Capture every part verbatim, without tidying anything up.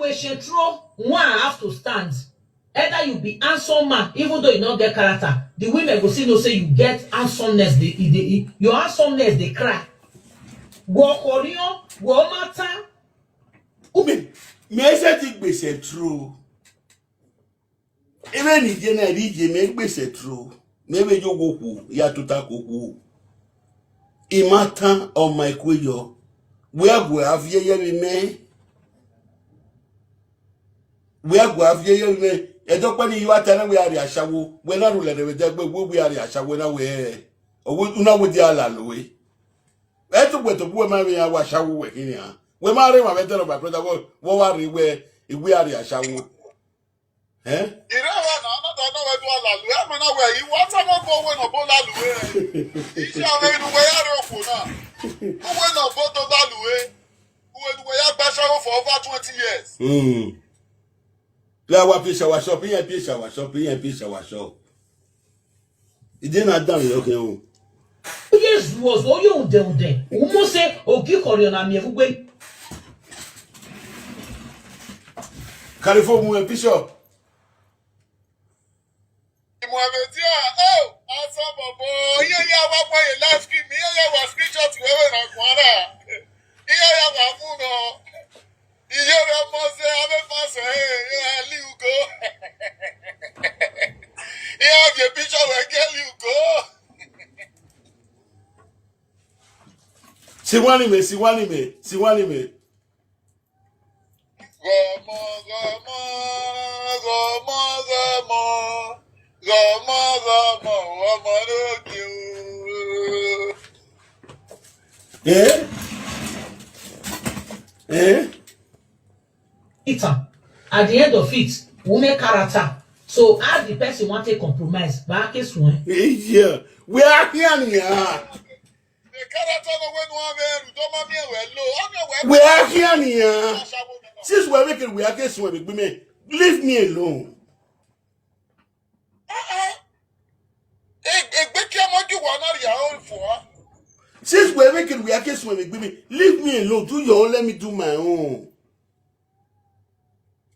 Question true, one have to stand. Either you be handsome man, even though you no get character, the women go still know say you get handsomeness. They, they, your handsomeness they cry. Wọ khọriọn, wọ ma tan. Umi, mẹ sẹ ti gbese true. Even if you na ri ye mẹ gbese true. Mẹ vbe yo wo khuo, ya tota ko khuo. I ma tan ọma ikue yọ. Wẹ a gu aviẹyẹ vbe mẹ. Wẹ a gu aviẹyẹ vbe mẹ. Ẹdọkpa ni yo ata na wẹ a rhie ashawo. Wẹ na rhulẹ rẹ vbe dẹgbe, wẹ wẹ a rhie ashawo na wẹ. Ọ wẹ, u na wẹ dia la lo e. Ẹ to wẹ to bu wẹ ma vbe ya wa ashawo wẹ khin nian. Wẹ ma rre emwa vbe ẹdẹrẹ, my brother, wẹ, wẹ wa rre wẹ, I wẹ a rhie ashawo. Eh? Ire ẹmwẹ na, na da nọ wẹ do la lu, ẹ ma na wẹ, I wa tama ọkọ uwẹ ne ọ bo la lu ẹ. Iye ọmọ inu wẹ ya rre okhuo na. Uwẹ ne ọ bo do la lu ẹ. Uwẹ ne uwẹ ya gba ashawo for over twenty years. Mm. Vbe a wa pie shower shop, iran pie shower shop, iran pie shower shop. Ide na dan vbe ọkhian o. Uye zuọzọ, uye unde unde, u mu sẹ ogikhọriọ na miẹn vbe ugbe. Carry phone mu ẹ, Bishop. Imuẹmwẹ dia, oh, asabọbọ, iye ya wa gba ye live stream, iye ya wa screenshot wẹ vbe na guan na. Iye ya wa mu nọ. Iye vbe ọmọ sẹ, avbe fans ẹre, iran li ugo. Iran viọ picture wẹ gie li ugo. Si wani mẹ, si wani mẹ, si wani mẹ. Ghọmọ, ghọmọ, ghọmọ, ghọmọ, ghọmọ, ghọmọ, ghọmọ lóde o. Eh? Eh? Itan. At the end of it, women character. So how the person want to compromise? Ba ke suẹn. Yeah. We are here now. The character no we no have a, don't mind me, well, low. Wẹ a khian nian. Since wẹ vbe kere wẹ a ke suẹn vbe egbe mẹ, leave me alone. Egbe kia ma gi wa na ria o fua. Since wẹ vbe kere wẹ a ke suẹn vbe egbe mẹ, leave me alone. Do your own, let me do my own.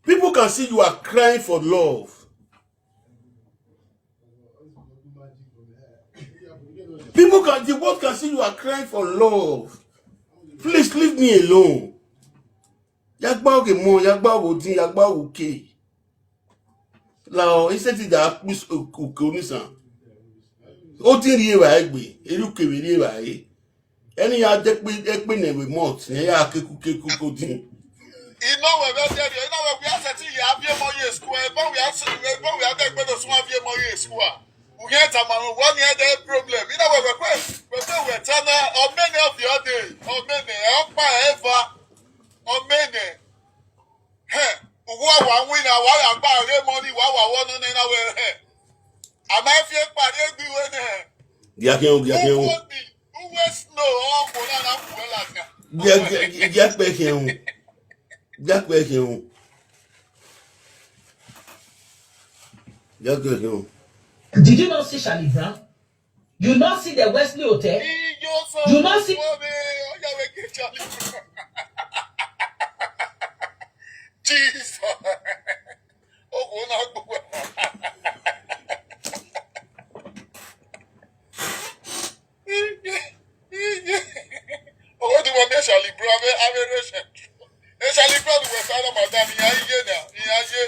People can see you are crying for love. People can, the world can see you are crying for love. Please leave me alone. Ya gba oge mọ, ya gba oge odin, ya gba oge uke. Lao, I sẹ ti da kpis uke onisan. Odin rhie evbare gbe, erriọ uke vbe rhie evbare. Ẹni ya de ekpe, ekpe ne vbe month, ne ya keku keku ke odin. Inọ wẹ vbe dẹrriọ, inọ wẹ wia sẹtin ya viọ emọ ye school, ẹbọ wia, ẹbọ wia de egbe do sunu viọ emọ ye school a. Uhiẹn tama mwẹ, wẹ ọni ẹdẹ problem. Inọ wẹ wẹ kpe, wẹ kpe wẹ ta na, ọmẹnẹ of your day, ọmẹnẹ, ẹ ọkpa ẹ eva, ọmẹnẹ. Hẹ, uwa wa winna, wa ya gba ghe money, wa wa wọ nọ nẹ na wẹ hẹ. A ma fi ekpa rhie egbe iwe nẹ. Gia khian o, gia khian o. Uwe bi, uwe snow, ọ kò na na khuẹ ladian. Gia, gia, gia kpẹ khian o. Gia kpẹ khian o. Gia kpẹ khian o. Did you not see Charlie Brown? You not see the Wesley Hotel? You not see? Jesus. Ogo na gbogbo. Ogo ti wọ miẹn Charlie Brown avbe, avbe rẹshẹ. E Charlie Brown wẹ sa Ramadan, iran ye na, iran ye.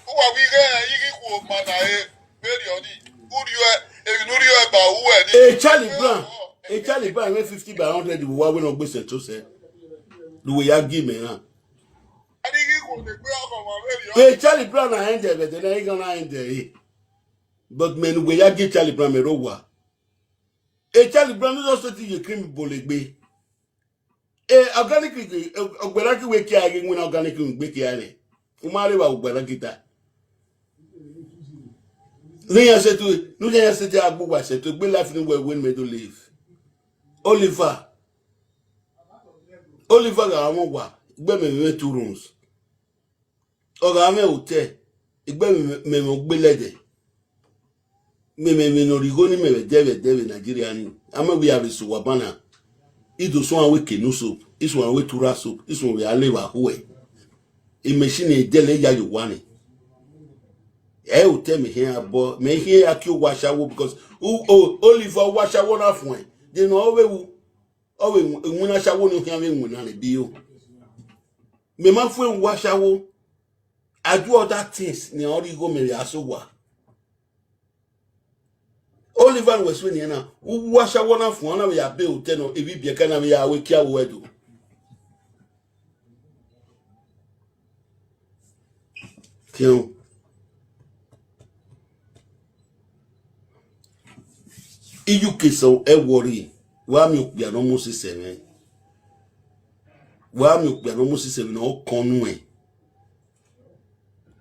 Uwa wi ghe ighi khuo ma na re, vberriọ ni. Urriọ, emwi ne urriọ ba uwẹ ni. E Charlie Brown, e Charlie Brown mwẹ fifty by hundred vbe uwa wẹ ne ọ gbe sẹ to sẹ. Ne uwẹ ya gi mẹ na. A ni ghi khuo ne egbe ọkhọ ma vberriọ. E Charlie Brown na rẹn dẹ vbe ẹdẹ na, iran na rẹn dẹ re. But mẹ ne uwẹ ya gi Charlie Brown, mẹ rre owa. E Charlie Brown just sẹtin ye cream bọlegbe. E organic, ọgbẹra ki wẹ kia ghe winna organic gbe kia rẹ. U ma rre evba ọgbẹra ki ta. Ne iran sẹtin, ne iran sẹtin a gbe uwa sẹtin, egbe life ne uwẹ wẹ ne mẹ do live. Oliver. Oliver gha mwẹ owa, egbe mẹ mwẹ two rooms. Ọ gha mwẹ hotel, egbe mẹ, mẹ mwẹ ogbe lẹdẹ. Mẹ, mẹ, mẹ ne ọ rhie igho ni mẹ vbe ẹdẹ vbe ẹdẹ vbe Nigeria ni. A ma wẹ a vbe sẹ owa ban na. I do suẹn wẹ kenu soap, I suẹn wẹ tura soap, I suẹn vbe a le evba khuẹ. Imagine edẹlẹ ya ye owa ni. Ẹ otẹ mẹ khian abọ, mẹ khian ya kie owa ashawo because u, o, Oliver owa ashawo na fuẹn. De ne ọ vbe wu, ọ vbe iwinna ashawo ni ọ khian vbe winna rẹn bi yo. Mẹ ma fuẹn owa ashawo. I do other things ne ọ rhie igho mẹ vbe a sẹ owa. Oliver ne uwẹ suẹn nian na, uwu ashawo na fuan na vbe ya be otẹ nọ, evbi ibiẹka na vbe ya ru ekia vbe uwẹ do. Khian. Iyuke sẹ ẹwọ rre, wa miẹn okpia ne ọ mu sisẹ mwẹ. Wa miẹn okpia ne ọ mu sisẹ mwẹ ne ọ kọn nuẹn.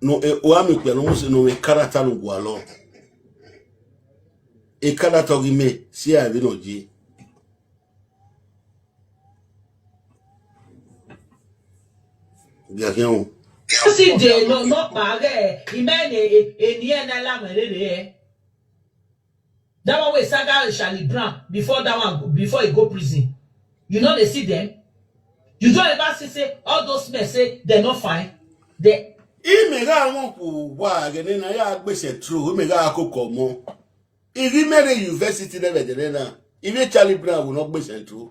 No, eh, wa miẹn okpia ne ọ mu sẹ ne ọ mwẹ ekarata ne u gualọ. Ekarata ọ ghi mẹ, si a vbe nọ je. Gia khian o. See the no, no, but, eh, he meant a, a, a near na la mẹ rere, eh. That one wey saga Charlie Brown before that one, before he go prison. You know they see them. You don't ever see say all those men say they're not fine. They Imẹ gha wọn ku wa ghe ne na ya gbe Central, imẹ gha koko ọmọ. Ivbi mẹ rre university ne vbe ẹdẹnẹ na, ivbi Charlie Brown wo ne ọ gbe Central.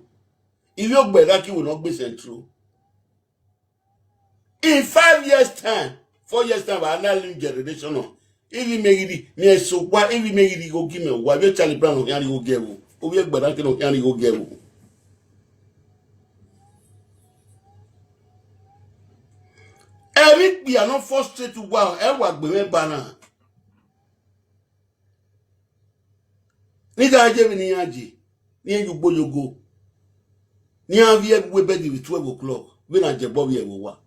Ivbi Ogberaki wo ne ọ gbe Central. In five years time, four years time, wa na learn generation nọ. Ivbi mẹ ghi rri, mẹ eso wa, ivbi mẹ ghi rri igho gi mẹ wa, ivbi Charlie Brown ne ọ khian rri igho gi ẹvbo. Ovbi Ogberaki ne ọ khian rri igho gi ẹvbo. Emwi ikpia ne ọ frustrate uwa, ẹ wa gbe mwẹ ba na. Ne I gha ye vbe ne iran ye, ne iran ye ugbo ye ogo, ne iran vbiẹ vbe uwu bed vbe twelve o'clock, vbene a jẹ ẹbọ vbiẹ vbe owa.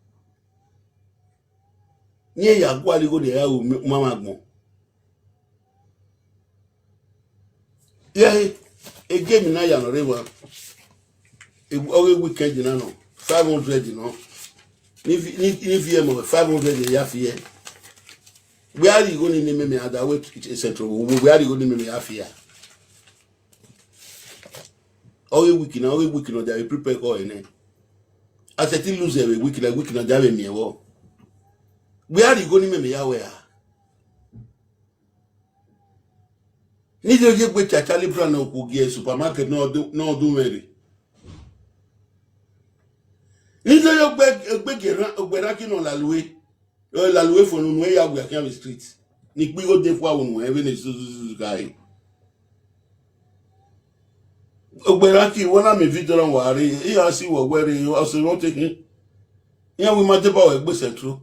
Ne iran ya gualọ igho ne a ru ma mwẹ agbọn. Iran, e game na ya nọ rre evba. E, ọ ghe weekend na nọ, five hundred nọ. Ni vi-, ni, ni viẹ mọ, five hundred ya fiẹ. Wẹ a rhie igho ni ne mẹ, mẹ a da wẹ Central vbe owo, wẹ a rhie igho ni mẹ, mẹ ya fia. Ọ ghe week na, ọ ghe week ne ọ dia vbe prepare kọ ẹre nẹ. A sẹtin lose vbe week na, week ne ọ dia vbe miẹn vbọ. Wẹ a rhie igho ni mẹ, mẹ ya wẹ a. Ne I ye egbe cha Charlie Brown ne okhuo gie supermarket ne ọ do, ne ọ do mwẹ rre. Ne I ye egbe, egbe gie Ogberaki ne ọ lalue. Ọ lalue fo ne unu ya wia khian vbe street. Ne ikpigho de fua unu vbene zuzuzu gha re. Ogberaki, wẹ na miẹn video na wa rre, iran si wẹ wẹ rre, ọ sẹ vbe ọ te khin. Iran wẹ ma deba wẹ gbe Central.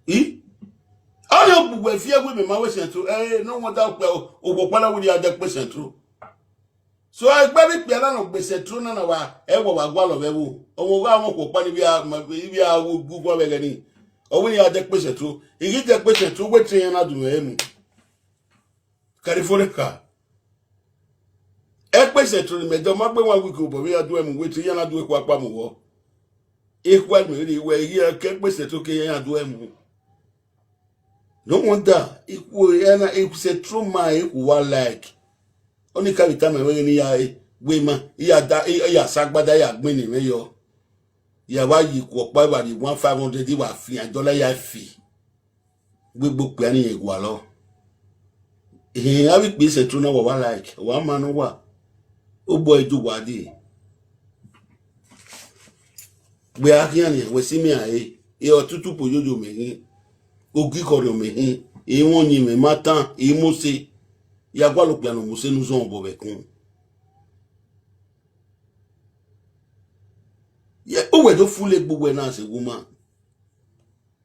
I? Ọnii ọgbugbe fi ẹwe mẹ ma wẹ Central, ẹ, ne ọ wẹn da okpia, okhuo ọkpa na wẹ ne I ya dẹ kpe Central. So, egbe vbe ikpia na ne ọ gbe Central na na wa, ẹ wa wa gualọ vbe ẹvbo. Ọmwa gha mwẹ okhuo ọkpa ni vbe a, ma, vbe a gu guan vbe ẹghẹ ni. Ọ wẹ ne I ya dẹ kpe Central. I ghi dẹ kpe Central, wẹ te iran na du mwẹ emu. California ka. Ẹkpe Central ne mẹ dẹ, ọ ma gbe wan wiki obọ vbe iran du emu, wẹ te iran na du ekhua kpa mu vbọ. Ekhua mẹ rhie wẹ, I ghi ke ẹkpe Central ke iran du emu. No wonder, ikhuo ẹna, ikhuo Central ma, ikhuo wa like. Ọnii ka vbe tama mwẹ wẹ ne I ya, eh, wẹ ma, I ya da, I, I ya sa agbada, I ya gbẹnnẹ mwẹ yọ. I ya wa ye ikhuo ọkpa, I wa rhie one five hundred, I wa fian dollar, I ya fi. Wegbe okpia ni rẹn gualọ. Ehẹn, avbe ikpia Central na wa wa like, wa ma ne uwa. Obọ ẹdẹ uwa dee. Wẹ a khian nian, wẹ si mẹ a re, e ọtutupu oyoyo mẹ khin, ogikhọrhiọn mẹ khin, emwọnyin mwẹ ma tan, e mose, ya gualọ okpia ne ọ mose ne u zọẹn obọ vbe ẹkun. Ye, uwẹ do fule egbe uwẹ na as a woman.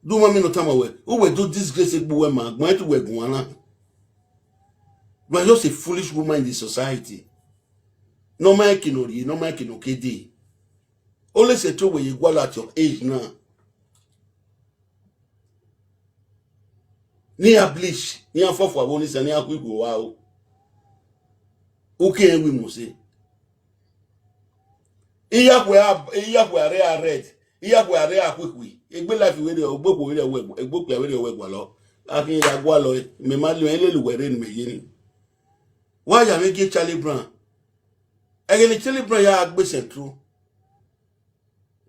De u ma miẹn ne ọ tama wẹ, uwẹ do disgrace egbe uwẹ ma, agbọn ẹre te uwẹ guan na. You are just a foolish woman in the society. Ne ọ ma rẹn eke ne ọ rhie, ne ọ ma rẹn eke ne ọ ke dee. Ole sẹ te uwẹ ye gualọ at your age na. Ne iran bleach, ne iran fọfọ avbe onisan, ne iran khu ikhuo ua o. U ke rẹn wẹ imose. Iyakhue a, iyakhue a rre a red, iyakhue a rre a khuikhui. Egbe life vbe rre, ogbe okhuo vbe rre, egbe okpia vbe rre wẹ gualọ. A khian ya gualọ, mẹ ma lele uwẹ rre ne mẹ ye ni. Wa ya vbe gie Charlie Brown. Ẹghẹ ne Charlie Brown ya gbe Central.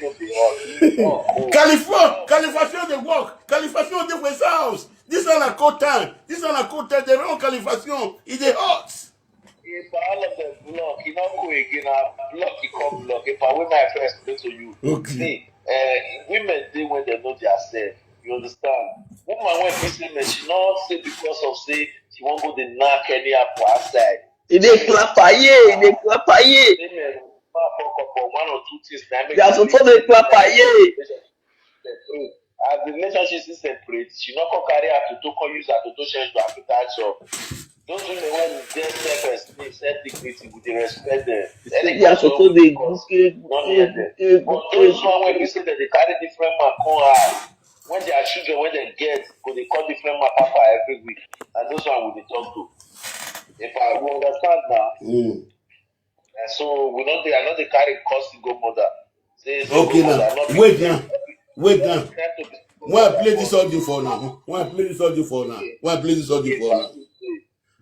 Califashion dey hot. Califashion dey work. Califashion dey for his house. This one na cold time. This one na cold time. Dem run Califashion. E dey hot. If all of them block, e no go again. Na block e come block. If I win my first play to you, okay. See, uh, women dey when they know their self. You understand? Woman when be say man, she not say because of say she won't go the knock any up outside. E dey clap her, yeah, e dey clap her, yeah. Say man, ma fuck up for one or two things na make They are supposed to clap her, yeah. As the relationship is separate, she not come carry her to, to come use her to, to change to African shop. Those women when get self-esteem, self-dignity, we dey respect them. Any They are culture supposed wey to dey cause, good, no good, near them. Good, But good, those one wey be say dem dey carry different man come house, when their children wey dem get go dey call different man papa every week, na those one we dey talk to. If I we understand now, Mm. And so we no dey, I no dey carry curse go mother. Say, say Okay, go now. Mother, no be Wait now. Wait now. Try to be Why I play this audio for now? Why I play this audio for now? Why I play this audio for now?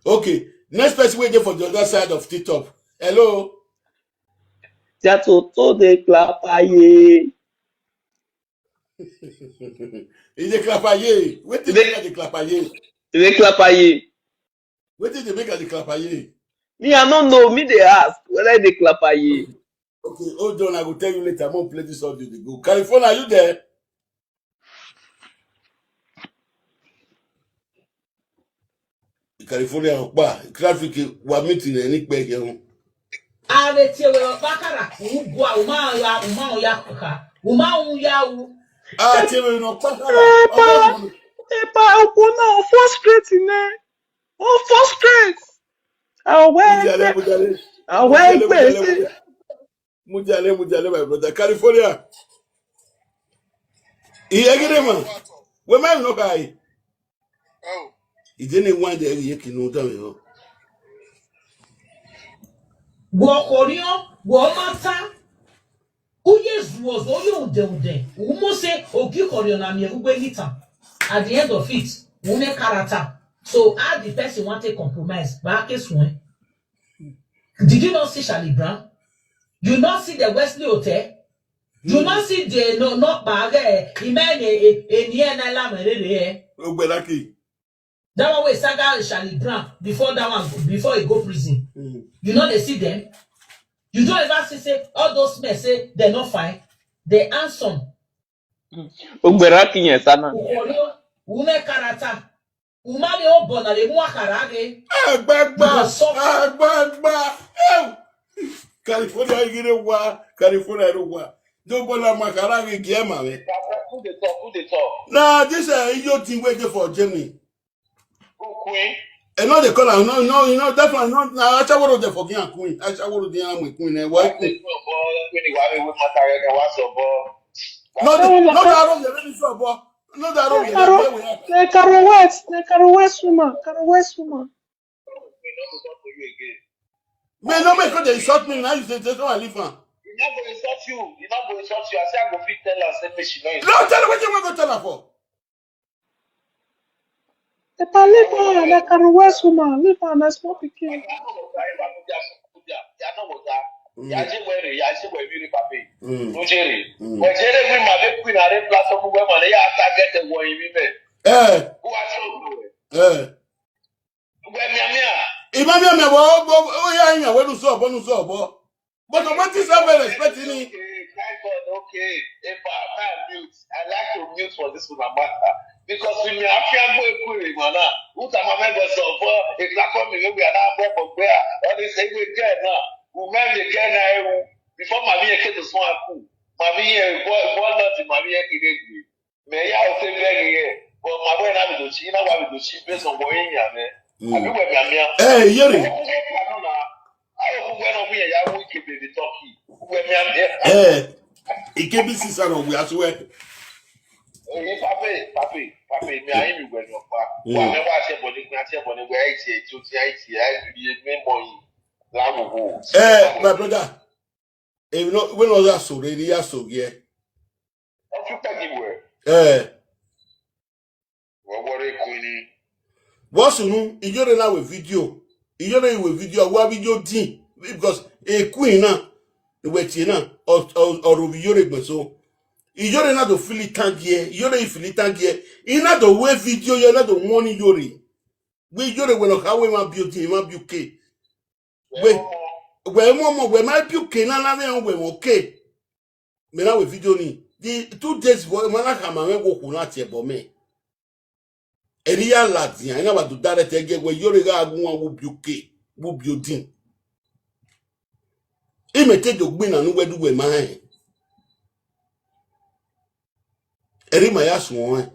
Okay. Next person waiting for the other side of TikTok. Hello. They are supposed to clap her, yeah. Is the clap her, yeah? Wait till They- they clap her, yeah. They clap her, yeah. Wetin dey make am dey clap aye? Me, I no know. Me dey ask whether e dey clap aye. Okay, hold on. I go tell you later. I'm gonna play this audio dey go. California, are you there? California, ọkpa, traffic wa meeting ẹ ní pẹ́ yẹn o. A vbe tie wẹ ọkpa kara, u gua, u ma ya, u ma ya kha, u ma wu ya wu. A tie wẹ ọkpa kara. Epa, ọmọ mi. Epa, okhuo na, first grade nẹ. Oh, first grade. Awe Mo jale, mo jale. Awe Mo jale, mo jale, mo jale. Mo jale, mo jale, my brother. California. Iye gide man. We ma no kai. Ide ni wan de ye kinu da me ho. Wọ khọriọn, wọ ma ta. U ye zuọzọ, u ye udẹudẹ. U mose ogi khọriọn na miẹn ugbe ni tan. At the end of it, u ne character. So how the person want to compromise? Ba ke suẹn. Did you not see Charlie Brown? You not see the Wesley Hotel? You not see the no no pa ge imene eni ena la mere re. Ogbe lucky. That one wey saga Charlie Brown before that one before he go prison. Mm. You know they see them. You don't ever see say all those men say they're not fine. They handsome. Ogbera kiyen sana. Ukori o, u ne character. U ma vbe obọ na vbe mu akhara ghe. Agbagba, You go suffer. Agbagba. Ew. California gire wa, California ro wa. Do bola ma khara ghe gie ma we. Who dey talk? Who dey talk? Na this uh, idiot thing wey dey for Germany. Who queen? E no dey call am, no, no, you know, that one, no, na Ashaworo dey for Gian queen. Ashaworo dey am with queen, eh, why queen? Queen, queen, wa we matter, wa so, but No, the, no, the arrow dey ready so, but no, the arrow dey Caro, ready. The Caro West, the Caro West woman, Caro West woman. Me no make sure they insult me now. You say, say, so I leave am. He not go insult you. He not go insult you. I say I go fit tell her, say, make she no insult. No, tell her what you want to tell her for. If I leave her, like a worse woman, leave her, na small pikin. Mm. Mm. Eh. Eh. Ima miamia, wo, wo, wo ya yan, we nu so obo, nu so obo. But what is that very respect ni? Okay, thank God, okay. If I, I mute, I like to mute for this woman matter. Because if me, I can't go and put him on that. Who time I go so for a black woman, we are not going for where. All they say we get now. We men, they get now. Before my me came to Swan Cool. My me, boy, boy, not my me, Mẹ ya o se bẹghe yẹ, but ma wẹ na vbe do chi, na wa vbe do chi based on wẹ ẹ yan mwẹ. Mm. Abi wẹ miamia. Eh, Iyore. Ọkpẹkpẹ nọ na, a yo kugbe nọ wiẹ ya wu ikebe vbe Turkey. Wẹ miamia. Eh, ikebe sisa nọ wiẹ, I swear. Eh, pape, pape, pape, mi a yi mi wẹ nọ pa. Mm. Wa mẹ wa se bọ ni, mi a se bọ ni, wẹ a yi tie, ti o ti a yi tie, a yi tie, mi mọ yi. La mo go. Eh, my brother. Emwi ne ọ, wẹ ne ọ gha so rre, ne I ya so ghiẹ. Ọ fi kpẹgi wẹ. Eh. Wẹ wọrẹ queen ni. Vbọ sunu, Iyore na wẹ video. Iyore i wẹ video, a wa video din. Because e queen na, wẹ tie na, ọ, ọ, ọ ro vbe Iyore gbẹn so. Iyore na do fili tan giẹ, Iyore i fili tan giẹ. I na do wẹ video, yọ na do wọn ni Iyore. Wẹ Iyore wẹ ne ọ kha wẹ emwa biodin, emwa biuke. Wẹ, wẹ mu ọmọ, wẹ ma biuke na, na vbe rẹn wẹ mwẹ oke. Mẹ na wẹ video ni. The two days before, emwa na khama mwẹ wẹ okhuo na tie ẹbọ mẹ. Ẹre I ya ladian, I na wa do direct ẹgiẹ wẹ Iyore gha gu uwan vbe ubiuke, vbe ubiodin. Imẹ te do gbinna ne uwẹ du wẹ ma rẹn. Ẹre ima ya suẹn ọnrẹn.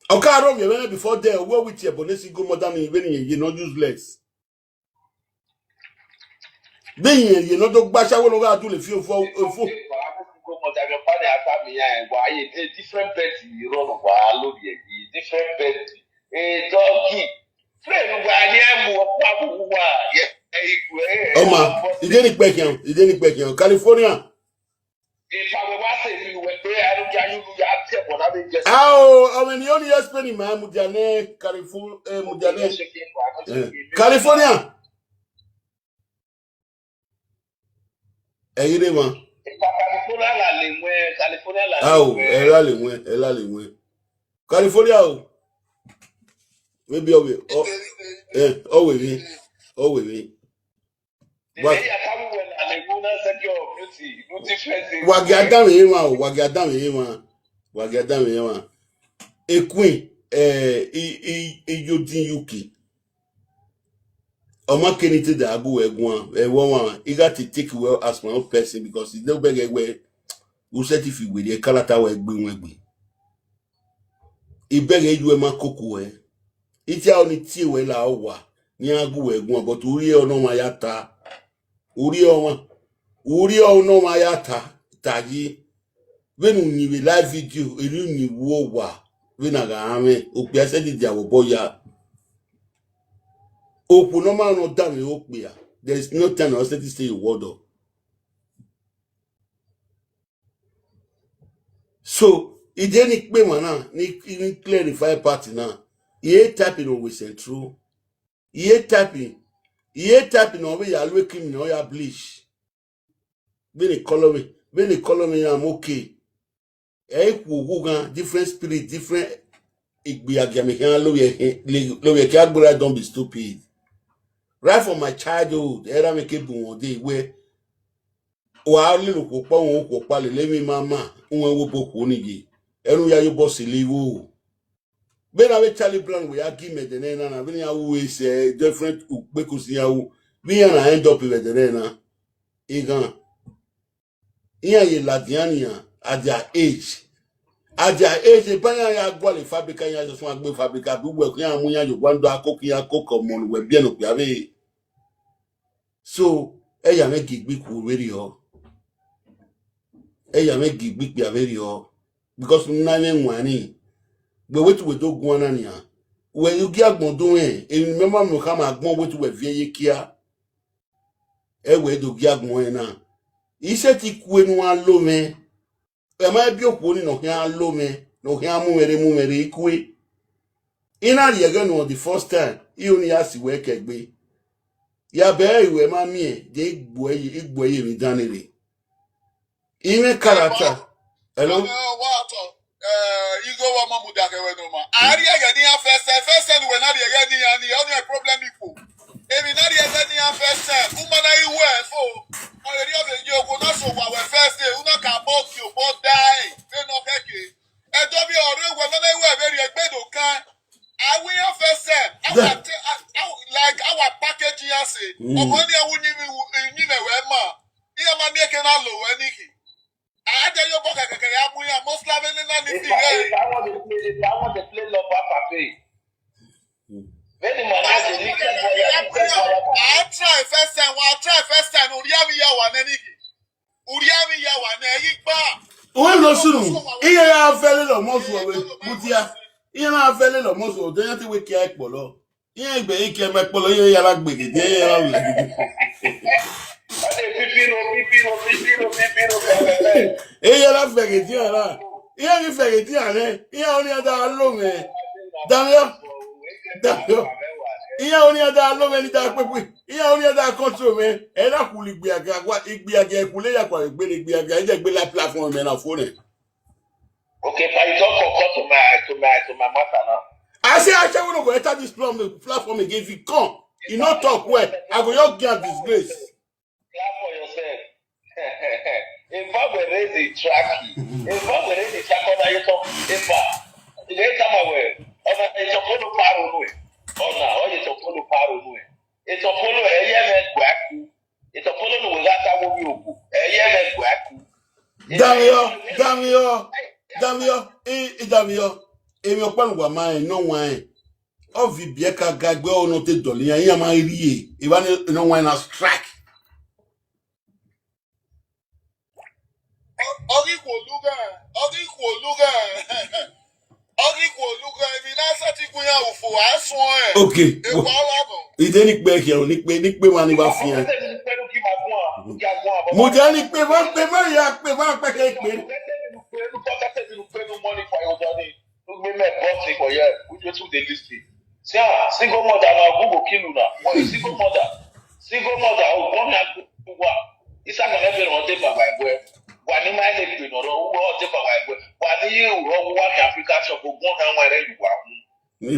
Ọ ka rhọvbiẹ mwẹ nẹ before then, wẹ wẹ tie ẹbọ ne single mother ni vbene irẹn ye ne ọ useless. Vbene irẹn ye ne ọ do gba ashawo ne ọ gha dule fi ofo ofo. Different bed. Friend, why you move up? Ọma, ide ni kpẹkian, ide ni kpẹkian. California. Ao, ọmọ ni oni ya Spain ma mudia nẹ California, eh, mudia nẹ, eh, California. Ẹ i re emwa. Ao, ẹ lale wẹn, ẹ lale wẹn. California o. Maybe ọ vbe, ọ, eh, ọ vbe vbe, ọ vbe vbe. Wa, wa gia danmwẹ emwa o, wa gia danmwẹ emwa, wa gia danmwẹ emwa. Equeen, eh, i, i, iyodin U K. Ọ ma ke ni te da gu wẹ guan, ẹvbo ọmwa, I gha te take wẹ as my own person because I do bẹghe wẹ, u sẹtin fi werriẹ kalata wẹ gbe wẹn gbe. I bẹghe yu ẹre ma koko wẹ. Itia ọni tie wẹ la owa, ne iran gu wẹ guan, but u rhie ọnọmwa ya ta. U rhie ọmwa, u rhie ọnọmwa ya ta, ta yi. Vbene u yin vbe live video, erriọ u yin vbe owa, vbene a gha rẹn mwẹ, okpia sẹtin dia vbe obọ ya. Okhuo ne ọ ma nọ danmwehọ okpia, there is no time I sẹtin say a word o. So, ide ni kpe emwa na, ni, ni clarify part na, I re type ne ọ wẹ Central. I re type, I re type ne ọ vbe ya lu ekimi ne ọ ya bleach. Vbene colour mwẹ, vbene colour mwẹ ya mu oke. Ẹ i khuo ughughan, different spirit, different igbiagia mẹ khian lovbiẹ khin, le-, lovbiẹ khin, Agbera, don't be stupid. Right from my childhood, erha mwẹ ke bu mwẹ ọdẹ wẹ, wa lele okhuo ọkpa, wọn okhuo ọkpa lele emwi ma ma, uwẹ wo bo okhuo ni ye, ẹre u ya ye obọ sele igho. Vbene avbe Charlie Brown wẹ ya gi mẹ ẹdẹ nẹ na na, vbene iran ru ẹse different ukpekusi iran ru, vbe iran na end up vbe ẹdẹ nẹ na, eghan, iran ye ladian nian at their age. At their age, eba iran ya gualọ fabrica, iran just wan gbe fabrica, bi uwẹ iran mu iran ye owa ndo akoko iran koko ọmọ ne uwẹ biẹ ne okpia vbe. So, ẹ ya mwẹ gie igbe ikhuo vberriọ. Ẹ ya mwẹ gie igbe ikpia vberriọ. Because u na mwẹ wain ni, wẹ wetu wẹ do guan na nian. Wẹ i gie agbọn do rẹn, emwi ne imẹ ma miẹn khama agbọn wetu wẹ viẹ ye kia. Ẹ wẹ do gie agbọn rẹn na. I sẹtin kue ne uwa lo mwẹ. Ẹ ma bi okhuo ni ne ọ khian lo mwẹ, ne ọ khian mu mwẹ rre, mu mwẹ rre, i kue. I na rhie ẹghẹ nuẹn the first time, I ho ne I ya si wẹ kẹgbe. Ya bẹghe ẹre wẹ ma miẹn, de I gbuẹ ye, I gbuẹ ye emwi dan ni rre. I mwẹ character. Hello? Ọmọ wa tọ, eh, igho wa ma mudia kẹ wẹ nọ ma. A rhie ẹghẹ ne iran first time, first time ne uwẹ na rhie ẹghẹ ne iran ni, ọ ni problem ikhuo. Emwi na rhie ẹghẹ ne iran first time, u ma na i wẹ fo. Ọ rhie ọvbe ye okhuo na so wa wẹ first day, u na ka bọ gie obọ dae, vbene ọ khẹke. Ẹdẹ ọvbe ọre wẹ nọ na i wẹ vbe rhie egbe do kan. A wẹ iran first time, a wa Yeah. te, a, a, like, a wa package iran sẹ. Mm. Ọmọ ni a wu ni mi wu, ni mẹ wẹ ma. Iran ma miẹn ke na lo wẹ ni khin. A de yo bọ kẹkẹkẹ ya mu iran, most likely na ni If fi I, rẹ. If I want to play, if I want to play love, Papa Faye. Many man I dey live for ya, live for ya. I try first time, I try first time, no, ria mi ya wa nẹ ni. Uriami ya wa nẹ ghi gba. Uwẹ no sunu, iran ya fẹlẹ lọ mọ zuọ vbe mudia. Iran na fẹlẹ lọ mọ zuọ, de iran te wẹ kia ẹkpọlọ. Iran gbe iran kia ẹkpọlọ, iran ya la gbege, de iran ya la wẹ. Ọdẹ pipiro, pipiro, pipiro, pipiro, pẹpẹpẹ. Iran la fẹghe dian ra. Iran ghi fẹghe dian rẹ, iran ọnii da lo mwẹ. Damiọ, damiọ. Iran ọnii da lo mwẹ ni da kpekpe. Iran ọnii da control mwẹ. Ẹ na khuli igbiagia, igbiagia khule ya kua egbe ne igbiagia, ẹ dẹ gbe la platform mẹ na fo nẹ. Okay, but you don't come, come to my, to my, to my matter now. I say, I say, we no go enter this platform, platform again. If you come, you no talk well, I go just get disgrace. Clap for yourself. Epa wẹ raise the track. Epa wẹ raise the track. Ọna ye tọ. Epa. Ye tama wẹ. Ọna ye tọ kolo paro nu ẹ. Ọna, ọ ye tọ kolo paro nu ẹ. Etọpolo ẹ yẹ mwẹ gua ku. Etọpolo ne Danmwehọ, danmwehọ, danmwehọ, i, i danmwehọ. Emwi ọkpa ne uwa ma rẹn ne ọ wan rẹn. Ọ viọ ibiẹka ga egbe ọnọ te dọlọ iran, iran ma rrie evba ne ọ wan rẹn na strike. Ọ ghi khuo lughe, ọ ghi khuo lughe, ọ ghi khuo lughe, emwi na sẹtin gu iran ufo, a suẹn. Okay. Ewa ọlavbọ. Ide ni kpe khian, ni kpe, ni kpe mwa ni wa fian. Mudia ni kpe mwa, kpe mwa ya, kpe mwa kpe ke kpe. Ugbe mẹ boss for here, we just dey listen. See, ah, single mother na go go kill una. What is single mother? Single mother, oh, come here, go wa. Isa na me be on the baba egbe. Wa ni ma ne gbe no ro, wo de baba egbe. Wa ni ye uro wa ni Africa shop, go na wa re yu wa.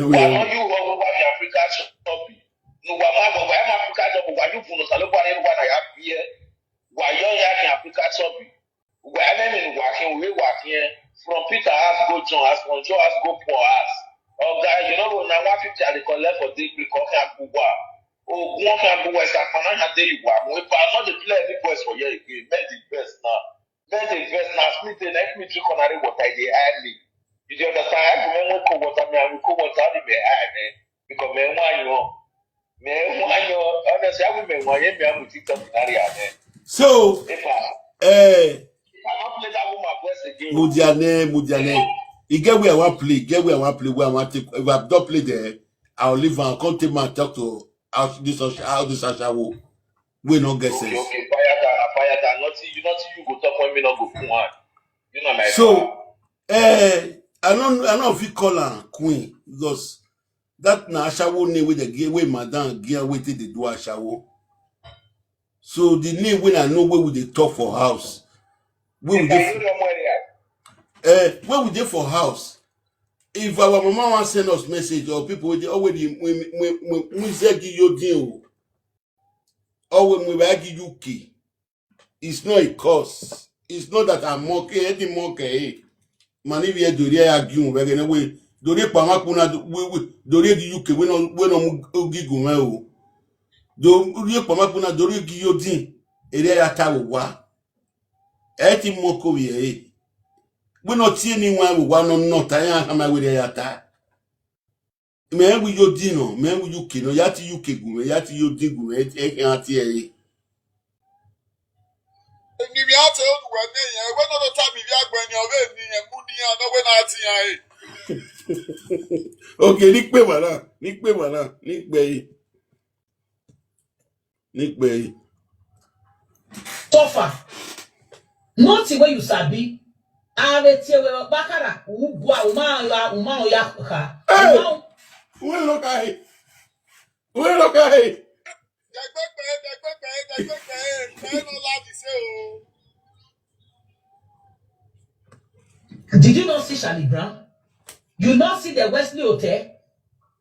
Wa no yu uro wa ni Africa shop. No wa ma go wa ma Africa shop, wa yu bu no salo wa ni wa na ya bi e. Wa yo ya ni Africa shop. Uwa ẹmwẹ emwi ne uwa khian, uwa khian, from Peter house go John house, from John house go Paul house. Oga, you know, na one fifty I dey collect for this week, ọ khian gbe uwa. Ogun ọ khian gbe uwa, it's like man na dey uwa. Mo, if I no dey play any boys for here again, men dey vex now. Men dey vex now. As me dey, na if me drink ordinary water, e dey high me. You dey understand? I go make one cold water, me, I will cold water, I dey high, man. Because me, why you? Me, why you? Honestly, I will make one, yeah, me, I will think something, I dey, man. So, If I, eh, if I not play that woman voice again, Mudiane, Mudiane. You get where I want play, get where I want play, where I want take. If I don't play there, I'll leave and come take my talk to how this, how this ashawo. We no get okay, sense. Okay, fire down, fire down. Nothing, you, nothing you go talk when me not go come on. You know my So, eh, I don't, I don't feel call her queen because that na ashawo name wey dey give, wey madam give her wetin dey do ashawo. So the name wey I know wey we dey talk for house, wey we dey for, eh, wey we dey for house. If our mama wan send us message or people wey dey already we we we we zegi yo din o, or we we ba gi U K. It's not a cause. It's not that I'm monkey, any monkey. Man, if you do there, argue, we gonna wait. Do they pama kuna, we we do they the U K, we no we no mu gigu me o. Do they pama kuna, do they gi yo din. Ere ya ta wa. Eti moko ye e. We no tie ni wa wa no no ta ya ha ma we ya ta. Mẹ wi yo din nọ, mẹ wi U K nọ, ya ti U K gu mẹ, ya ti yo din gu mẹ, ẹ khian tie ẹre. Eni vbe a te unu wẹ ne yẹn, wẹ ne ọ ta mi vbe agbọn ni ọ vbe ni yẹn mu ni iran ne ọ wẹ ne a tie iran re. Okay, ni kpe emwa na, ni kpe emwa na, ni kpe ẹre. Ni kpe ẹre. Suffer. Nothing wey you sabi. A vbe tie wẹ ọkpa khara, u gua, u ma ya, u ma ya kha. Hey! U ma Uwe lọ ka he. Uwe lọ ka he. Did you not see Charlie Brown? You not see the Wesley Hotel?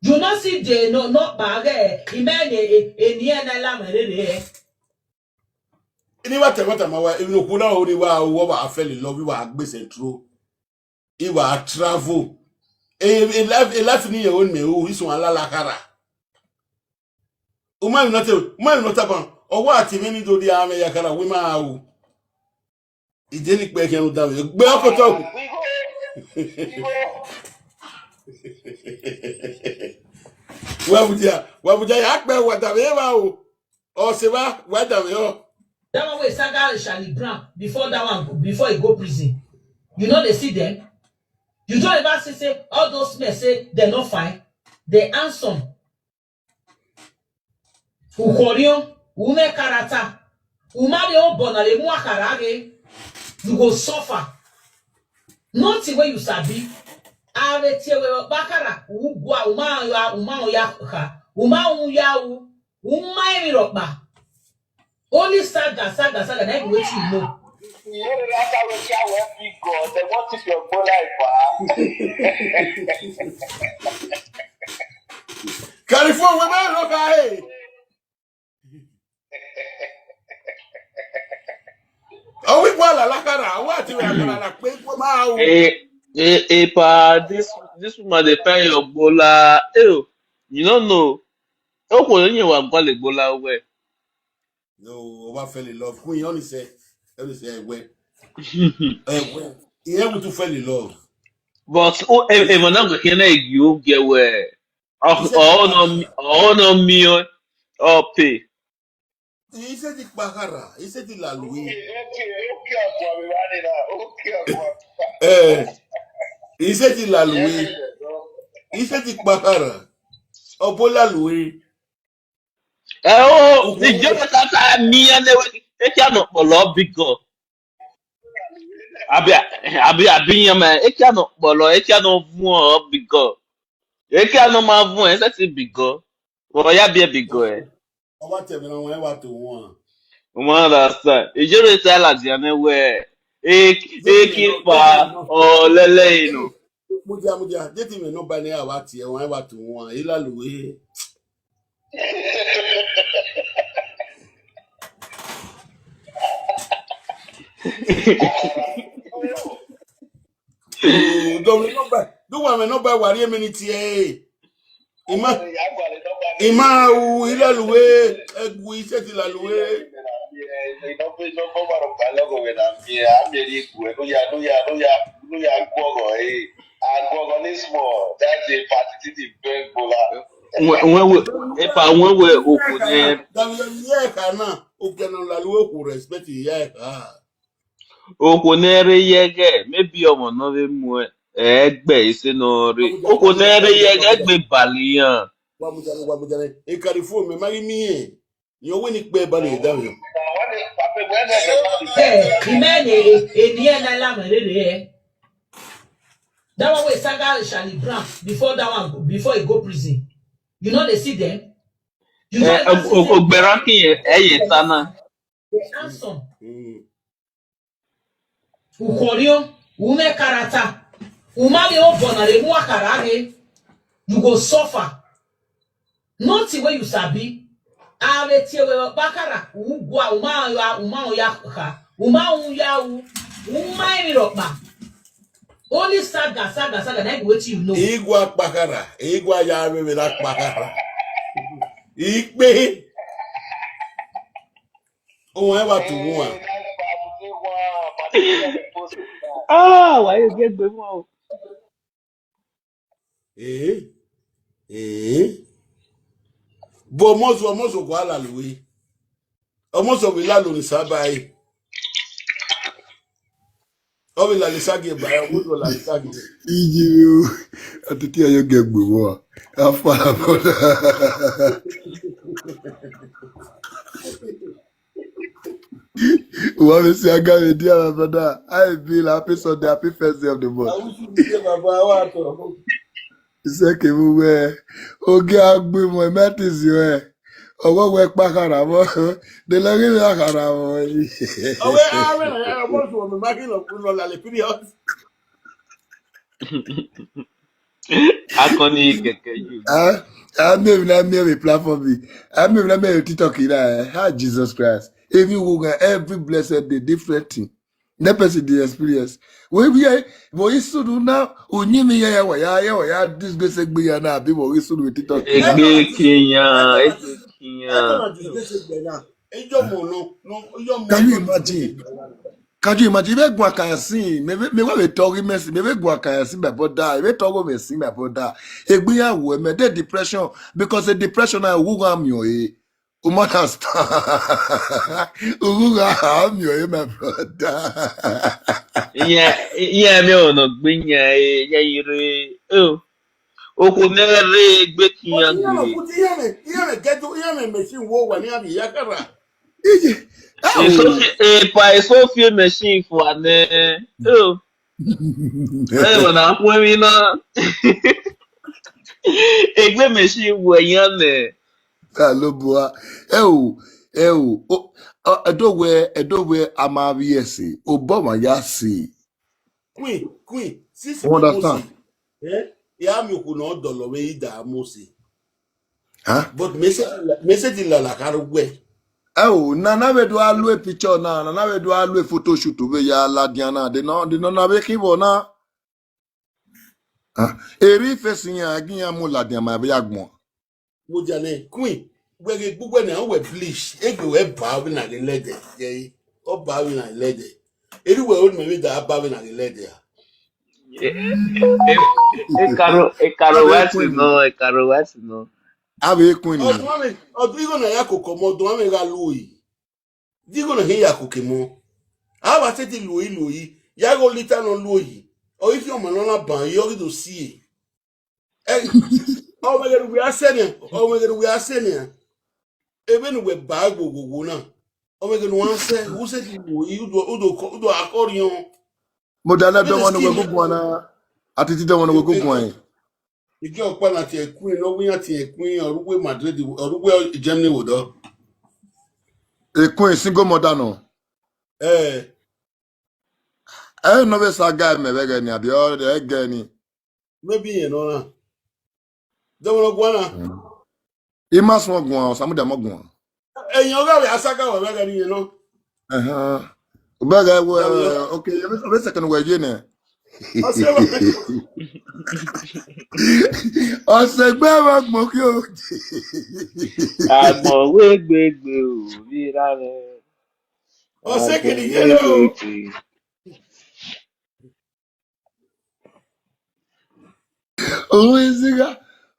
You not see the no no bagẹ imẹ ne eni ẹna la mẹ rere. Ini wa tẹmọ tama wa, even okuna ori wa, wa fell in love, wa gbe Central. Iwa travel. E, e life, e life ni ye on me, o isun alala khara. Uma you not, uma you not aban. O wa ti me ni do di ame ya khara, we ma o. Ije ni pe khe da we. Gbe okoto. Wa buja, wa buja ya pe wa da we wa o. Ọ sẹ evba, wa danmwehọ. That one wey saga Charlie Brown before that one, before he go prison. You no dey see them? You don't ever see say all those men say they no fine, they handsome. Ukhorion, ume karata, umari obọ na le mu akhara ghe, you go suffer. Nothing wey you sabi. A vbe tie wẹ ọkpa khara, u gua, u ma ya, u ma ya kha, u ma ru ya ru, u ma emwi rhọkpa. Only saga, saga, saga, na be wetin you know. Yere la ka we tia we fi go, they want to your go life, ah. California, we ma rhọkpa, hey. Ọ wẹ ikpọ alala khara, ọ wa tie wẹ akhara na kpe ikpọ ma o. Eh, eh, eh, pa, this, this woman dey find your gbola. Eh, you no know. Okhuo ne wa gualọ gbola wẹ. No, ọ wa fell in love. Queen, ọ ni sẹ, ọ ni sẹ wẹ. Ẹwẹ, he want to fall in love. But o, e, emwa na wẹ khian na ghi ogie wẹ, ọ, ọ nọ mi, ọ nọ miẹn ọ pe. He said the kpakara, he said the lalue. Okay, okay, okay, Aguave, man, now. Okay, Aguave. Eh, he said the lalue. He said the kpakara. Obo lalue. Ẹ o, ni Jonathan ta miẹn ne wẹ, ekia nọ kpọlọ bigọ. Abi, abi, abi yan ma, ekia nọ kpọlọ, ekia nọ vuọn bigọ. Ekia nọ ma vuọn, ẹ sẹtin bigọ. Wọ ya biẹ bigọ ẹ. Ọ wa tẹ mẹ na, wọn wa to wọn. Uma understand. Ijere ta ladian nẹ wẹ, e, e ki pa, ọ lẹlẹ inu. Mudia, mudia, deti mẹ nọmba ne a wa tie, wọn wa to wọn, e lalue. Do we number, do one number wa rie minute e. Ima, ima u ilalue, egu iseti lalue. Wẹ, wẹ, wẹ, epa, wẹ, wẹ, okhuo nẹ. Dawẹ ye ẹka na, okhuo nọ lalue okhuo respect ye ẹka. Okhuo ne rre ye ẹghẹ, maybe ọmọ ne ọ vbe mu ẹgbẹ ese ne ọ rre. Okhuo ne rre ye ẹghẹ gbe bali iran. Wa mu jare, wa mu jare. Ekari phone mẹ ma ghi miẹn. Yọ wẹ ne ikpẹ ba ne da yọ. Eh, imẹ ne eni ẹna la mwẹ rere ẹ. That one wey saga Charlie Brown before that one, before he go prison. You no dey see them? You no dey see them? Ogbẹra kin ẹ ye ta na. They handsome. U khọriọn, u mwẹ karata, u ma ghe obọ na rre mu akhara ghe, you go suffer. Nothing wey you sabi, a vbe tie wẹ ọkpa akhara, u gua, u ma ya, u ma ya kha, u ma ru ya ru, u ma emwi rhọkpa. Only saga, saga, saga, na be wetin you know. Igua kpakhara, igua ya vbe vbe na kpakhara. Ikpe. Owẹn wa tu wan. Ah, wa ye gie gbe mọ o. Eh, eh. Bọ ọmọsọ, ọmọsọ gua lalue. Ọmọsọ vbe lalo ni saba e. Ọ vbe lalo sagi ba, ọmọsọ lalo sagi. Iji o, atiti ayo gẹ gbe vbọ. Afa brother. Wa vbe si aga vbe dia, my brother. I be la happy Sunday, happy first day of the month. I wish you the same, my boy. How are you? Isẹ kevbe uwẹ, ogie a gbe mọ, imẹ te zio ẹ. Ọwọ wẹ kpa khara vbọ, de lẹ ghe vbe a khara vbọ. Ọwẹ a mwẹ na ya ọmọ sunu mẹ ma ghi nọ lale period. Akọni kẹkẹ you. Ah, I mean, I mean, a platform. I mean, I mean, TikTok. Ah, Jesus Christ. If you go every blessed day, different thing. That person dey experience. We we are, but he soon now. Onye me ya ya wa ya ya wa ya disgrace egbe ya na abi, but he soon with TikTok. Egbe kiyan, egbe kiyan. Can you imagine? Can you imagine? If I go, I can see. Me, me, me, we talk, me see. Me, we go, I can see my brother. If I talk, me see my brother. Egbe ya wo me the depression, because the depression I who am yo eh. Uma understand? Ughu gha ha miẹn ọre, my brother. Iran, iran miẹn ọnọ gbe iran, iran yi rre. Oh. Okhuo ne rre egbe ke iran gbe. Iran mẹ, iran mẹ gẹdẹ, iran mẹ machine wo wa ne iran vbe ya kara. Iye. Eso fi, epa eso fi machine fua nẹ. Oh. Ẹ wẹ na khuẹn emwi na. Egbe machine wo iran nẹ. Alobua. Ẹ o, ẹ o, o, ọ, ẹdo wẹ, ẹdo wẹ a ma vbiẹ ẹse, obọ ma ya se. Queen, queen, since you understand? Eh? Ya mi okhu na dọlọ vbe ida Mose. Huh? But message, message la la karo wẹ. Ẹ o, nana vbe do a lu e picture na, nana vbe do a lu e photoshoot vbe ya ladian na, de nọ, de nọ na vbe khin vbọ na. Ah, eri face iran, a gi iran mu ladian ma vbe ya gbọn. Mo dia nẹ, Queen, wẹ ghe gbugbe nẹ, ọ wẹ bleach, egbe wẹ ba vbe na ghe lẹdẹ, ye, ọ ba vbe na lẹdẹ. Erriọ wẹ ro ne imẹ vbe da ba vbe na ghe lẹdẹ a. Ekaro, ekaro wa si nọ, ekaro wa si nọ. Avbe Queen na. Ọdọ amẹ, ọdọ igho na ya koko mọ, ọdọ amẹ gha luoi. Di igho na hin ya koko mọ. A wa sẹtin luoi luoi, ya ghe olita nọ luoi. Ọ ghi khian ọmọ nọ na ban, ọ ghi do sie. Ẹ, ọ mwẹ ghe ne uwẹ a sẹ nian, ọ mwẹ ghe ne uwẹ a sẹ nian. Ebe ne uwẹ ba gbogbogbo na, ọ mwẹ ghe ne uwẹ a sẹ, u sẹtin luoi, u do, u do, u do akọ riọn. Mo da na dọmọ ne uwẹ guguan na, Atiti dọmọ ne uwẹ guguan. Igi ọkpa na tie Queen, ọ wẹ iran tie Queen, ọ rre uwu Madrid, ọ rre uwu Germany wo dọ. E Queen single mother nọ. Eh, Ẹ nọ vbe sa ga mẹ vbe ẹghẹ ni, abi ọ ẹghẹ ni? Maybe iyẹn nọ na. Dọmọ ne ọ guan na. I ma suẹn guan, Samudia ma guan. Ẹyin ọghe a sa ga wẹ vbe ẹghẹ ni iyẹn nọ. Ẹhẹn. Vbe ẹghẹ wẹ, okay, ọ vbe second wẹ ye nẹ. Ọ sẹ wẹ. Ọ sẹ gbe vbe agbọn kio. Agbọn wẹ gbegbe o, vbe ra rẹ. Ọ sẹ kene ye o. Ohun isigha,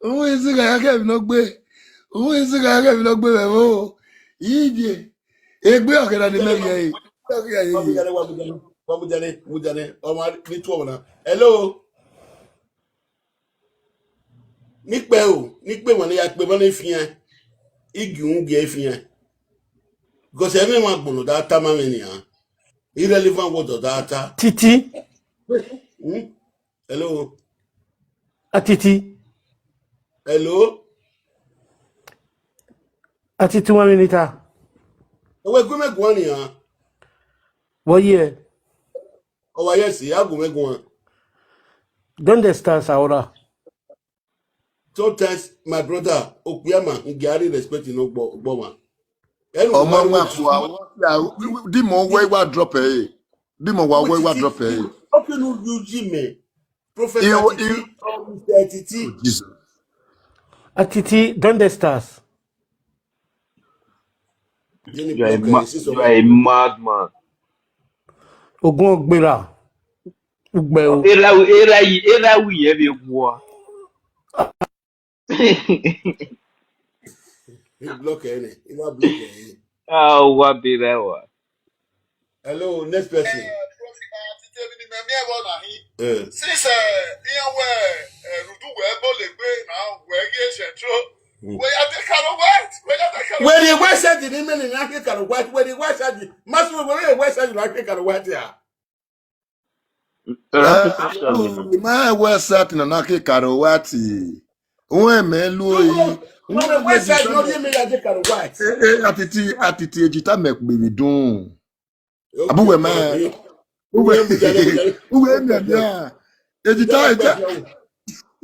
ohun isigha ya kẹ emwi ne ọ gbe, ohun isigha ya kẹ emwi ne ọ gbe vbe ẹvbo. Iye, egbe ọkẹra ne mẹ rhie ẹre. Wa mu jale, wa mu jale, wa mu jale, mu jale, ọmwa ni tuẹ ọmwa na. Hello. Ne ikpẹ o, ne ikpe emwa ne ya kpe emwa ne fian, I gie uhunmwu gie fian. Because ẹmwẹ emwa agbọn ne ọ da tama mwẹ nian. Irrelevant word ọ da ta. Titi. Hmm? Hello. Atiti. Hello. Atiti, one minute, ah. Ẹ wẹ gu mẹ guan nian. Vbọ ye? Ọ wa ye ẹse, a gu mwẹ guan. Don't understand, Saura. Sometimes, my brother, okpia ma, I get respect in Ogbo, Ogbo ma. Ẹnu Ọmọ wa nwa wẹ so a, di mọ wẹ wa drop ẹ. Di mọ wa wẹ wa drop ẹ. Okay, no, you Jimmy. Prophet Iye wo, Atiti, iye or Mister Atiti. Jesus. Atiti, don't stars. Jenny You are a Block, ma-, eh, you are a madman. Ogun ogbera. Ugbe o. Era, era yi, era wi ye bi gua. He block ẹ nẹ, he wa block ẹ. Ah, wa be that one. Hello, next person. Eh, Prophet Atiti, mi ni mẹ miẹn vbọ na hin. Eh. Since, eh, iran wẹ, eh, Rudu wẹ bọlegbe na, wẹ ghi Central. Mm. Wẹ ya de Karo White, wẹ ya de Karo White. Wẹ rhie website ni mẹ ne na khin Karo White, wẹ rhie website. Masu wẹ rhie website na khin Karo White a. Ẹ, ma website na na khin Karo White. Uwẹ mẹ lu oyi. Uwẹ website no rhie mẹ ya de Karo White. Eh, eh, Atiti, Atiti, ejita mẹ kpe vbe dun. Abu wẹ ma. Uwẹ, uwẹ mẹ mẹ. Ejita, ejita.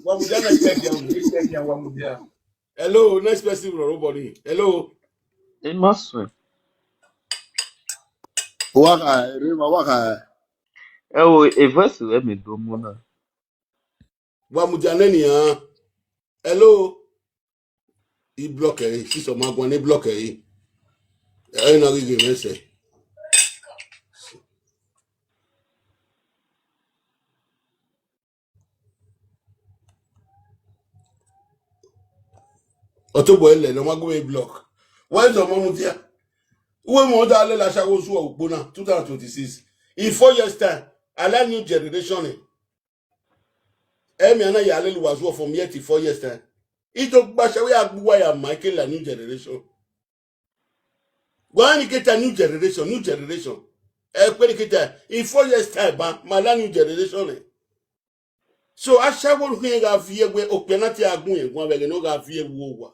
Wa mu dia na, wa mu dia. Hello, next person, bro, nobody. Hello. Ẹ ma sẹ. Wa kha, re ma wa kha. Ẹ wo, e voice rẹ mẹ do mu na. Wa mu dia nẹ nian. Hello. I block ẹ, sisọ ma guan ne block ẹ. Ẹ na ghi ghe mwẹ sẹ. Ọtobọ ẹlẹ ne ọ ma gu mwẹ block. Wẹ zọ ọmọ mu dia. Uwẹ mọ da lẹ la sha wo su ukpo na two thousand twenty-six. In four years time, a la new generation ni. Ẹmwẹ na ya lele uwa zuọ from here till four years time. Ido gba sha wẹ ya gbe uwa ya ma ke la new generation. Wa ni ke ta new generation, new generation. Ẹ kpe ni ke ta, in four years time, ba, ma la new generation ni. So, ashawo khian gha viẹ wẹ okpia na te a gun ẹguan vbe ẹghẹ ne ọ gha viẹ vbe owa.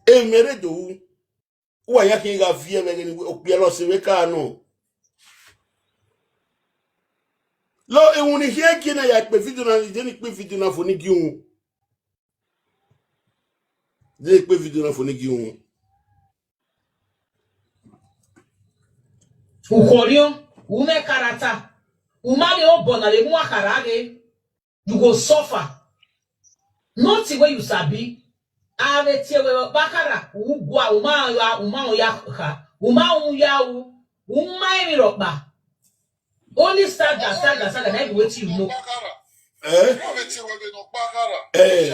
Emẹ rre do ru, uwa ya khian gha viẹ vbe ẹghẹ ne okpia lọ se vbe ka nọ. Lo, ewun ni khian gie na ya kpe video na, je ni kpe video na fo ni gie uhunmwu. Je ni kpe video na fo ni gie uhunmwu. Ukhọriọn, u mwẹ karata, u ma rhie obọ na vbe mu akhara ghe, you go suffer. Nothing wey you sabi, A vbe tie wẹ vbe ọkpa khara, u gua, u ma ya, u ma ya kha, u ma ru ya ru, u ma emwi rhọkpa. Only saga, saga, saga, na be wetin you know. Eh? Wọ́n lè ti wẹ̀wẹ̀ nọ pa kára. Eh.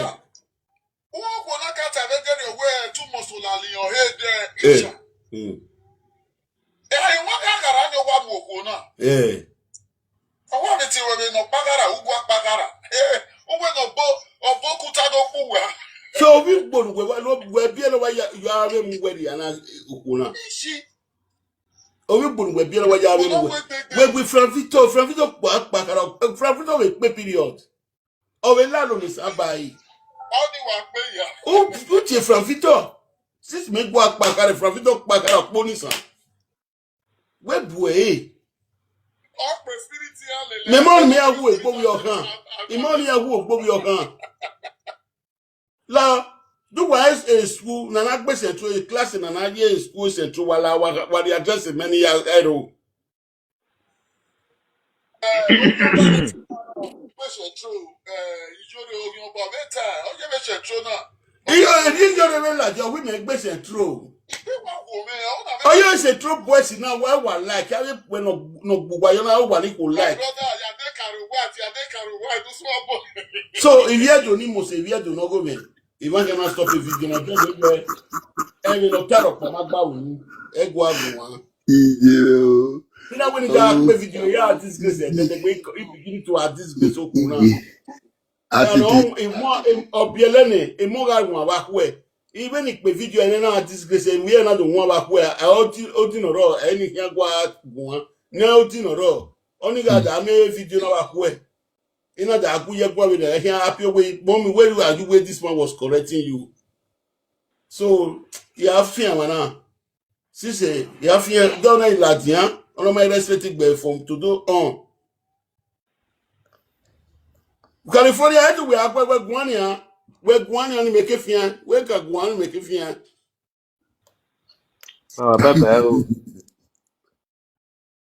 Wọ́n kò náà ká tàbí jẹ́rìí owó ẹ̀ túmọ̀ sọ làlìyàn ọ̀hẹ́ dẹ́ ìṣà. Mm. Ẹ̀yìn wọ́n ká kàrá ni ó wá mu òkú náà. Eh. Ọwọ́ mi ti wẹ̀wẹ̀ nọ pa kára, ugu apá kára. Ẹ wọ́n nọ bó ọbọ̀ kúta ló kú wá. So obi gbonu wẹ wa lo wẹ bi ẹlẹ wa ya ya ave mu wẹ ri ana okuna. Iṣi. Obi gbonu wẹ bi ẹlẹ wa ya ave mu wẹ. Wẹ gbe Franvito, Franvito kpa kpa kara, Franvito we pe period. Ọ vbe la lo ni saba yi. Ọ ni wà pé ìyá. U u tie Franvito. Since me gua kpa kara Franvito kpa kara kpo ni san. Wẹ bu e. Ọ pè spirit ya lele. Mẹ mọ ni a wu egbo wi ọkhan. Imọ ni a wu egbo wi ọkhan. La do wa e school na na gbe central class na na ye school central wa la wa wa the address many ya ero. Pèsè tró ìjọba oyin ọba mẹ́ta ọjọ́ pèsè tró náà. Iyo eri iyo re la jọ wi me gbe central. Bí wọ́n wò mí, ọ̀hún náà Oyo central boys na wa wa like. Ave we no no gbugba yo na wa ni ko like. Brother, Adekaro White, Adekaro White, this one boy. So if you don't need must if you don't know go me. If I cannot stop a video, na just be. Ẹni lọ tẹrọ kọ ma gba wunu. Ẹ gua gun wa. Iye o. Ina we ni da pe video ya disgrace ẹ tẹtẹ pé he begin to a disgrace okun na. Àti Ẹnọ ìmọ ọbiẹlẹ ni ìmọ gha gun ava khuẹ. Ive ni pe video ẹnẹ na disgrace ẹni ẹna do gun ava khuẹ. Ẹ ọdin ọrọ ẹni khian gua gun wa. Ne ọdin ọrọ. Ọni gha da me video na va khuẹ. Ina da gu ye gua vbe ne khian happy way. Mommy, where you are you where this man was correcting you. So, you have fear man now. Sise, ya fi ẹn dọ na iladian, ọnọ ma respect gbe from todo on. California, edu we akpẹ we guan nian, we guan nian ni make fian, we ka guan ni make fian. Ọ bẹbẹ o.